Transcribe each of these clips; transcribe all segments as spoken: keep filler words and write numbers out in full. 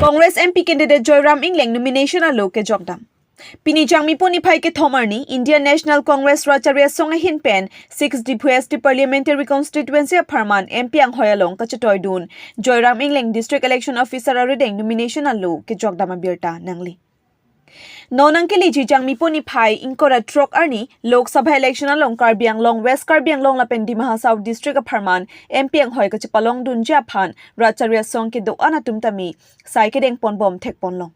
Congress M P candidate Joyram Engleng nomination alo kejokdam. Pini Jangmipo niphai kethom arni Indian National Congress Rat Charli Asong ahin pen six Diphu S T Parliamentary Constituency apharman M P anghoi along kachetoidun Joyram Engleng District Election Officer arideng nomination alo kejokdam abirta nangli. Non nangkeleji Jangmipo niphai ingkoi ra throk arni Lok Sabha election along Karbi Anglong, West Karbi Anglong lapen Dima Hasao District apharman M P anghoi kachepalongdunji aphan Rat Charli Asong kedo-an atum tame sai kedengponbom thekponlong.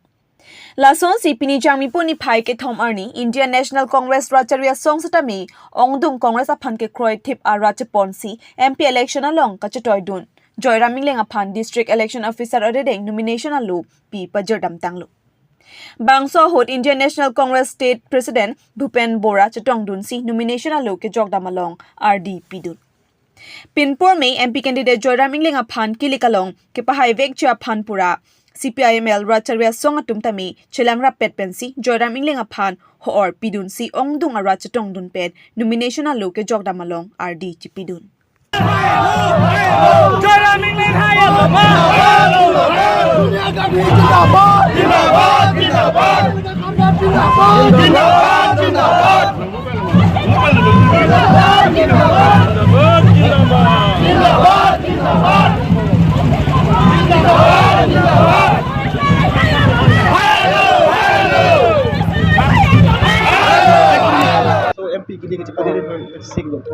Lasonsi pini Jangmipo niphai kethom arni Indian National Congress Rat Charli Asong setame ongdung Congress aphan kekroithip arat cheponsi M P election along kachetoidun Joyram Engleng aphan District Election Officer arideng nomination alo pi pajirdamtanglo. Bangso ahut Indian National Congress State President Bhupen Borah chetongdunsi nomination alo kejokdam along ardi pidun. Pinpur me M P candidate Joyram Engleng aphan kilik along kepahaivekji aphan pura C P I M L Rat Charli Asong atum tame chelangrap pet pensi Joyram Engleng aphan ho-or pidunsi ongdung arat chetongdun pen nomination alo kejokdam along ardi chipidun.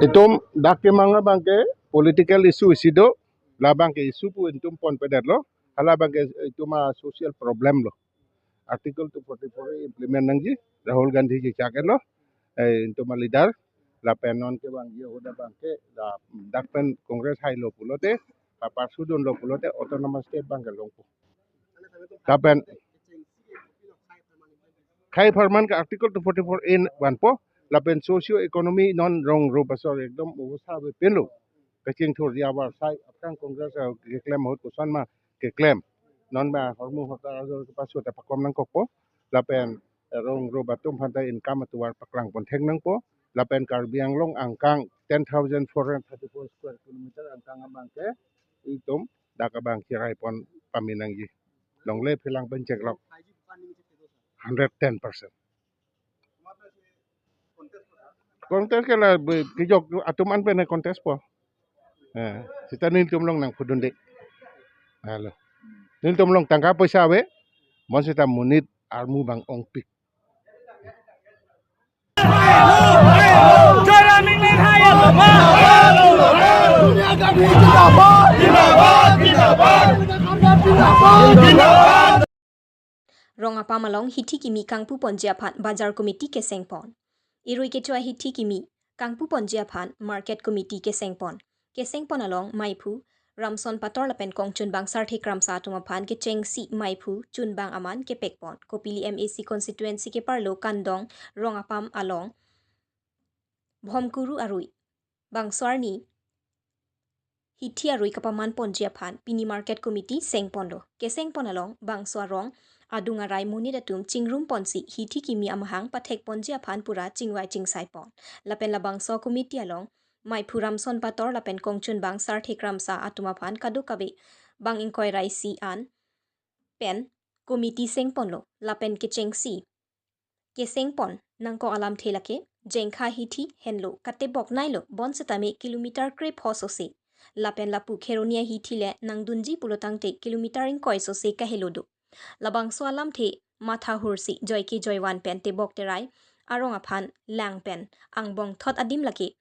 Itum dak kemang abang ke political issue isi do, labang ke issue pu itum ponpedetlo, halabang ke itum a social problem lo. Article two forty-four implement nangji, Rahul Gandhi ji chak-etlo, eh, itum a leader, lapen non ke bang ji ahut abang ke, la, dak pen Congress hailo pulote, paparsudunlo pulote, autonomous state abang ke longpo. Lapen, khai apharman ke Article two forty-four A vanpo, lapen socio economy non rong rup asor ekdom obosta avepinlo. Kachingthurji avarsai, aphrang Congress, eh, keklem ahut koson ma keklem. Non ma hormu hortar ajor kepasu ta pakom nangkokpo. Lapen, eh, rong rup atum aphan ta income atovar paklangpon thek nangpo. Lapen Karbi Anglong angkang ten thousand four hundred thirty-four square kilometer angkang abang ke itum dak abang kiraipon pame nangji. Longle phelang pen cheklok. Hundred ten percent. Contest ke la be-, kejok atum an pen contest po. Eh, seta nelitum along nangpudunde. Halo. Nelitum along tangka poisa ave. Bonseta monit armu abang ongpik. Rong apam along hithi kimi kangpuponji aphan Bazar Committee kesengpon. Irui kecho ahithi kimi kangpuponji aphan Market Committee kesengpon. Kesengpon along maiphu Ramson Pator lapen kongchunbang Sarthe Kramsa atum aphan kechengsi maiphu chunbang aman kepekpon. Kopili M A C constituency keparlo Kandong rong apam along Bhomkuru arui bangso arni hithi arui kapamanponji aphan pini Market Committee sengponlo. Kesengpon along bangso arong adung arai monit atum chingrumponsi hithi kimi amahang pathekponji aphan pura chingvai chingsaipon. Lapen labangso committee along maiphu Ramson Pator lapen kongchunbang Sarthe Kramsa atum aphan kadokave bang ingkoi ra isi an pen committee sengponlo. Lapen kechengsi kesengpon nangkok alamthe lake Jengkha hithi henlo katebok nailo bonsetame kilometer krepho sose. Lapen lapu Kheroni ahithi le nangdunji pulotangte kilometer ingkoi sose kahelo do. Labangso alamthe mathahursi Joyke Joywan pen tebok terai arong aphan lang pen angbong thot adim lake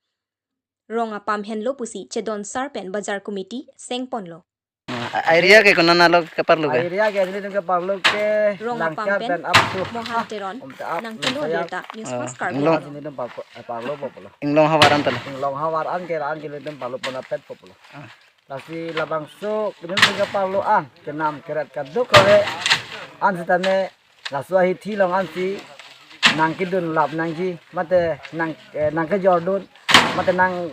rong apam henlo pusi chedonsar pen Bazar Committee sengponlo. Ah, area ke konat alo keparlo ke? Area ke nelitum keparlo ke Rong apam Langkar pen pen up to Mohan Teron, Om ta up nang kilo Langkar. Alerta, News Ah, Fast Karbi Inglong. Anglong. Nelitum parlo, eh, parlo po pulo. Inglong havar an talo. Inglong havar an ke la-an ke nelitum parlo pon apet po pulo. Ah. Lasi labangso nelitum keparlo an, kenam keret kadokave an setame laso ahithi along ansi nangkedun lap nangji, mate nang, eh, nangkejordun, mate nang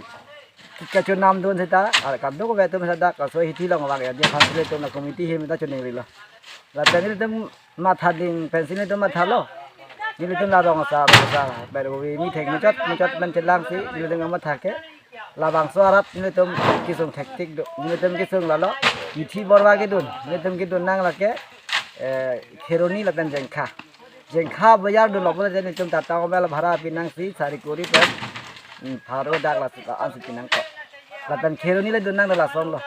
kechonamdun seta, ah, kadokave atum seta, laso ahithi along vang ya, dia aphan nelitum la committee ahin ta choningrilo. Lapen nelitum matha ding pensi nelitum mathalo. Nelitum la rong asar, rong asar, ber uvi methek muchot, muchot pen chelangsi, nelitum matha ke. Labangso arat nelitum kesung thektik do. Nelitum kesung lalo. Hithi borva kedun. Nelitum kedun nang lake. eh, Kheroni lapen Jengkha. Jengkha bajar dun lo pulote nelitum Tata Mobile bhara pinangsi sari kuri pen, hmm, pharo dak la sita ansi pinangkok. Lapen Kheroni le dun nang lason lo.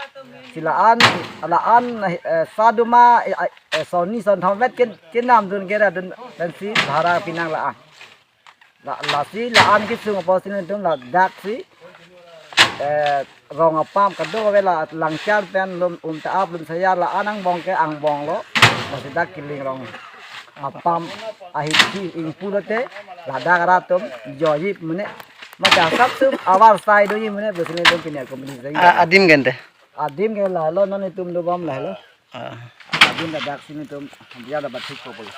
Si la-an, la-an, eh, saduma, eh, eh, sonni sonthom vet ken, kenam dun kera dun pensi bhara pinang la-an. La, lasi la-an kesung apotsi nelitum ladak si, eh, rong apam kadokave la Langchar pen Lum, Umta-ap, Lumsayar la-an angbong ke angbong lo. Lasi dak Kiling rong apam ahithi ingpu lote ladak rat atum joji mene. Mata sap sup avar sai doji mene pusi nelitum pini akomplin jai. A-, adim gente. Adim ke lahelo, non itum dobom lahelo. Ah. Adim ladak si nelitum dia dapat thik po pulo.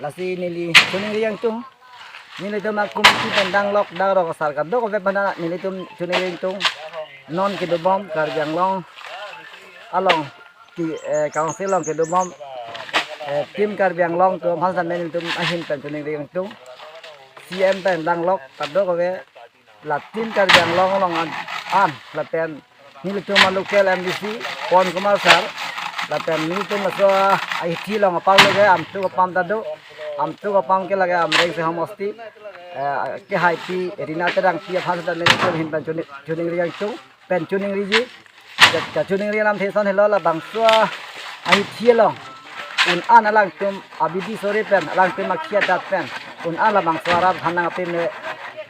Lasi neli Chuningri Jangtung. Nelitum akomiti pen danglok, dangrok asar kadokave aphan nelitum Chuningri Jangtung. Non kedobom Karbi Anglong along ti, eh, council along kedobom, eh, Team Karbi Anglong atum aphan sitame nelitum ahin pen Chuningri Jangtung. C M pen danglok kadokave la Team Karbi Anglong along an, an, lapen nelitum a-local M D C, Pawan Kumar sir, lapen nelitum laso ahithi along apar lo ke Amtuk apam ta do, Amtuk apam ke lake Amreng se homosti, eh, kehaipi Rina Terangpi aphan sitame nelitum ahin pen Chuni-, Chuningri Jangtung, pen Chuningriji, ka, kachuningri alamthe ason helo labangso ahithi along un-an alangtum abidi sore pen, alangtum akhei adat pen, un-an labangso arat aphan nangpeme,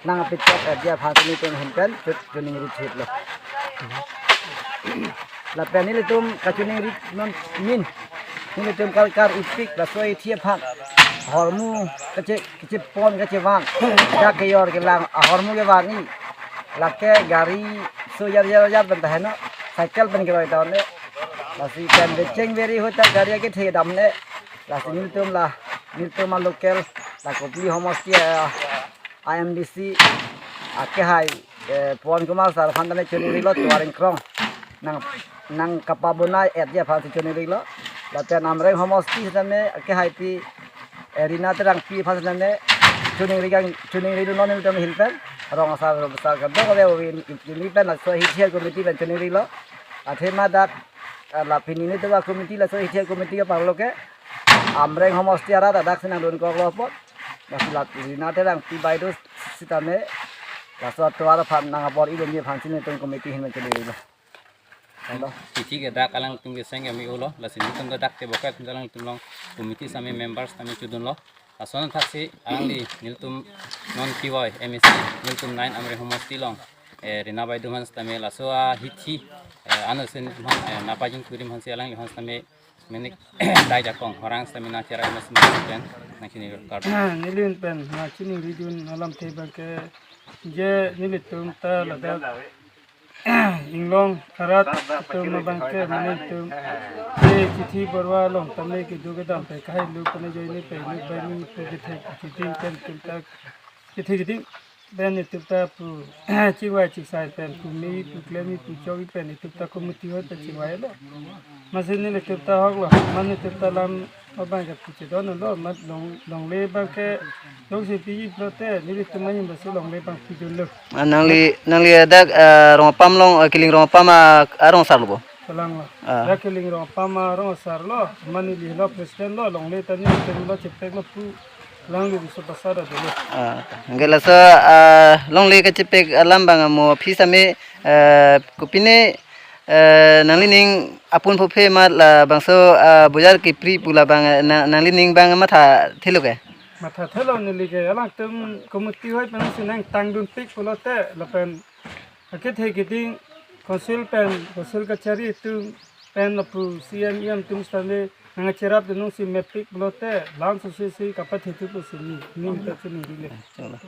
nangpechok, eh, dia aphan nelitum ahin pen chu-, chuningri chit lo. Lapen nelitum kachuningri non min, nelitum kalkar ipik laso ahithi aphan ahormu kache, kachepon kachevan, dak kejor kelang ahormu kevan-i, lake gari so yar yar yar pen ta heno, cycle pen keroi ta un-e. Lasi pen becheng beri ahut ta gari akethe dam un-e. Lasi nelitum la, nelitum a-local la Kopili homosti a, a-M D C akehai, eh, Pawan Kumar sir aphan tame chuningri lo, tovar ingkrong nang, nangkapabonai-et ji aphan si chuningri lo. Lapen Amreng homosti sitame akehaipi, eh, Rina Terangpi aphan sitame chuningri kang, chuningri dun non nelitum ahin pen. Rong asar, rong asar kadokave uvin, uvin pen laso ahithi committee pen chuningri lo. Athema dak, eh, la pini nelitum a-committee laso ahithi committee ke apar lo ke Amreng homosti arat adak si nangdunkok lo apot. Lasi la Rina Terangpi baideo sitame laso atovar aphan nang abor-i dunji aphan si nelitum committee ahin pen chuningri lo. Hello. Hithi ke dak alangtum keseng ke me-o lo, lasi nelitum ta dak te bokai atum alangtum along committee sitame members tame chodun lo. Lason thaksi alangli nelitum non kevoi M A C, nelitum nine Amreng homosti along, eh, Rina baideo aphan sitame laso ahithi, eh, ano sen aphan, eh, nangpajin kuri aphan si alangli aphan sitame menik dai jakong horang sitame nangcherap mas mas pen nangchini kar. Neli ahin pen nangchiningri dun alamthe abang ke je nelitum ta ladak inglong arat atum abang ke mane itum ke chithi borwa along tame kedo kedam pen kahai lu pen ajoine pen lu pen lu pen kethe keding pen itum ta kethe keding pen itum ta pu chingvai chingsai pen pu me pu klem pu chok pen itum ta committee ahut ta chingvai lo. Masi nelitum ta ahok lo, mane itum ta alam abang ke puchedon lo, mat long, longle abang ke longsi piji pulote nelitum ahin pensi longle abang pidun lo. Ah, nangli, nangli dak, ah, rong apam along, ah, Kiling rong apam, ah, arong asar lo bo? Kalang lo. Ah. Dak Kiling rong apam arong asar lo, mane neli lo president lo, longle ta nelitum lo chepek lo pu, alangli biso pasar ado lo. Ah, anke laso, ah, longle kachepek alam abang mo aphi sitame, eh, kopine, eh, nanglining apun phophe ma labangso, ah, bojar kepri pu labang, eh, na, nanglining abang mathathelo ke? Mathathelo neli ke, alangtum committee ahoi pen si nangtangdunpik pulote, lapen akethe keding council pen, council kachari atum pen lapu C M, E M atum sitame nangcherap dunsi mepik pulote, lang susi si kapathe thu pusi ni, neli ta chiningri le. Cholo.